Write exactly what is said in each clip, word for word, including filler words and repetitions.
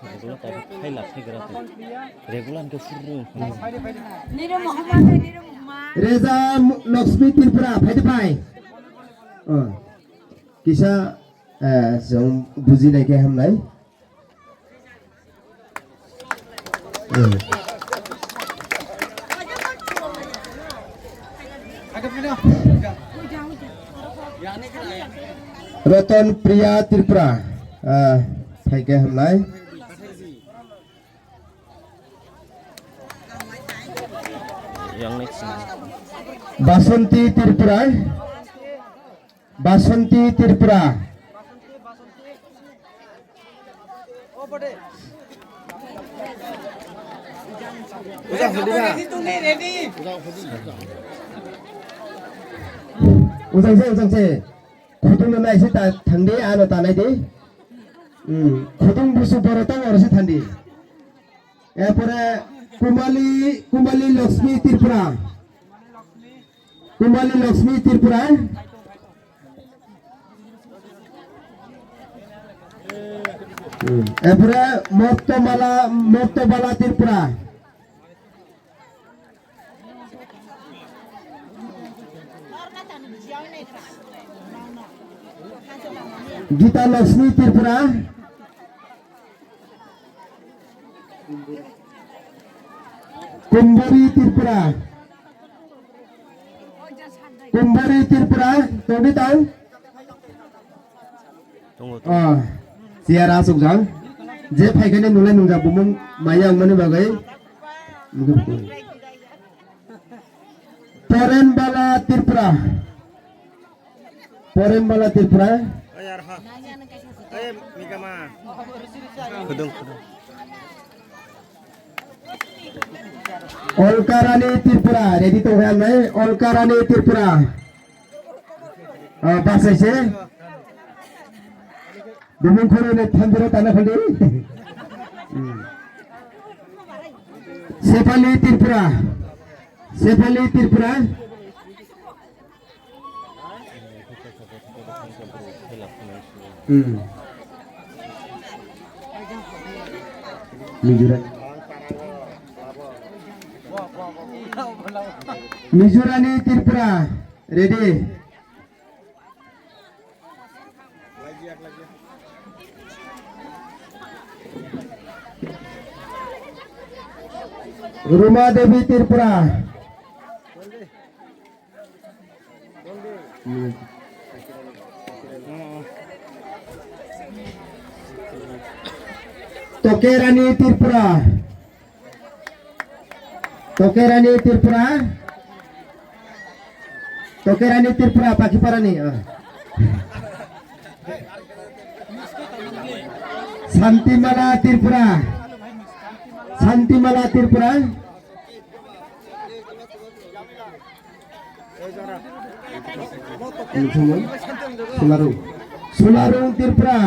Regular type of khaila khagra khe. Regular ke furu. Reza Lakshmi Tripura, phai de phai. Oh. Kisa, eh, jong buji nai ke hamnai. Hmm. Ratan Priya Tripura, ah, phai ke hamnai. Yang next. Basanti Tripura. Basanti Tripura. Ujang se, ujang se. Khutung no nai se ta thang di, ano ta nai di. Hmm, khutung busu boro tong oro se thang di. Erpore Kumali, Kumali Lakshmi Tripura. Kumali Lakshmi Tripura. Hmm. Erpore Moktomala, Moktobala Tripura. Gita Lakshmi Tripura. Kumbori Tripura. Kumbori Tripura, tongdi tong? Tongo, tongo. Ah, siya rasuk jang. Je phaikani nulai nungjak bumung maya wngmani bagwi. Porenbala Tripura. Porenbala Tripura. Khudung, khudung. Olkarani Tripura, ready tong khe amnai, Olkarani Tripura. Ah, basai se. Bumung khoro ne thandiro tana khandi. Hmm. Sefali Tripura. Sefali Tripura. Hmm. Mizoram. Mizorani Tripura, ready. Ruma Devi Tripura. Tokerani Tripura. Tokerani Tripura. Tokerani Tripura, Pakiparani. Ah. Santimala Tripura. Santimala Tripura. Sularung. Sularung Tripura.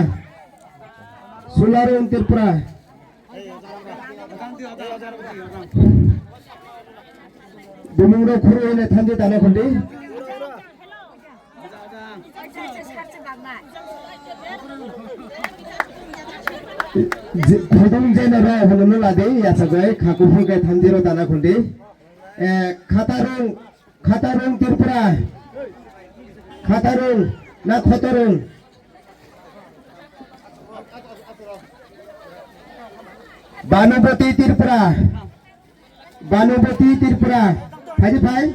Sularung Tripura. Bumung rok khurui hwnwi thanti tana khundi. Khudung jena rao hwnwi ladi, yachakjai, kha kuphur khe thanti rok tana khundi. Eh, Khatarung, Khatarung Tripura. Khatarung, na Khotorung? Banubati Tripura. Banubati Tripura. Phai di phai.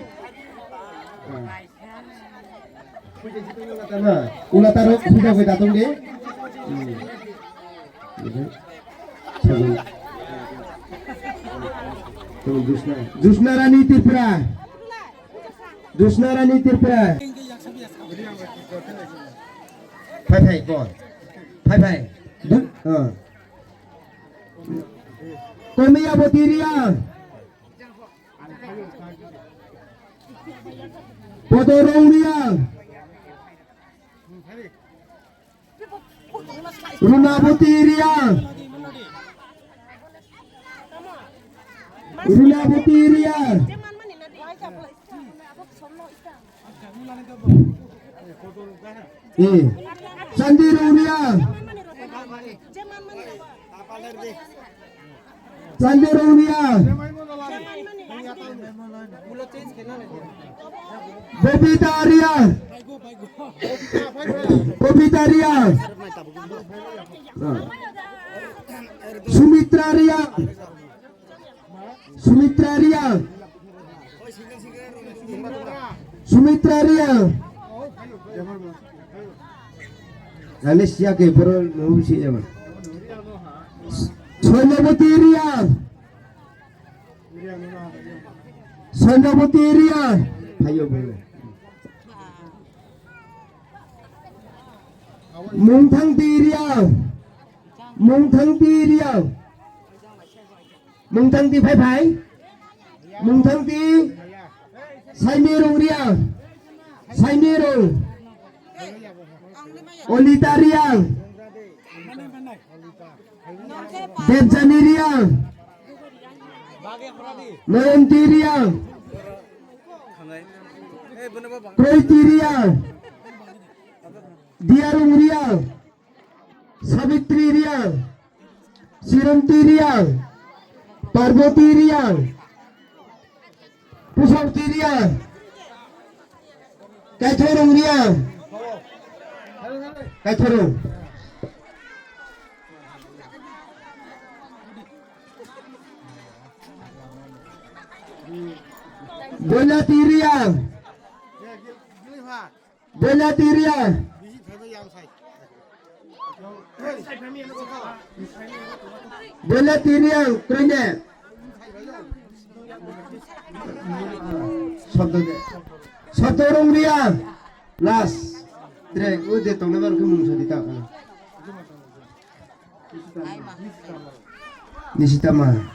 Ula taro puja koi datong de. Hmm. Josna. Josna Rani Tripura. Josna Rani Tripura. Phai phai, go. Phai phai. Du-, uh. Komiyaboti Reang. Podorong Reang. Runaboti Reang. Runaboti Reang. Eh, Chandi Reang. Chandirung Riang. Bobita Riang. Bobita Riang. Sumitra Riang. Sumitra Riang. Sumitra Riang. Alicia ke poro nubu si jaman. Sonjaboti Riang. Sonjaboti Riang. Phayo bole. Mungthangti Riang. Mungthangti Riang. Mungthangti phai phai. Mungthangti Saimirung Riang. Saimirung. Olita Riang. Debjani Riang. Noyonti Riang. Kroiti Riang. Diarung Riang. Sabitri Riang, Siranti Riang, Parboti Riang, Pusauti Riang, Kaithorung Riang, Kaithorung. Boilati Riang. Bela tiriang. Bela tiriang, krene. Sabdo de. Sabdo rong riang. Last. Tre, o de tong nabar ke mung sadi ta. Nisitama.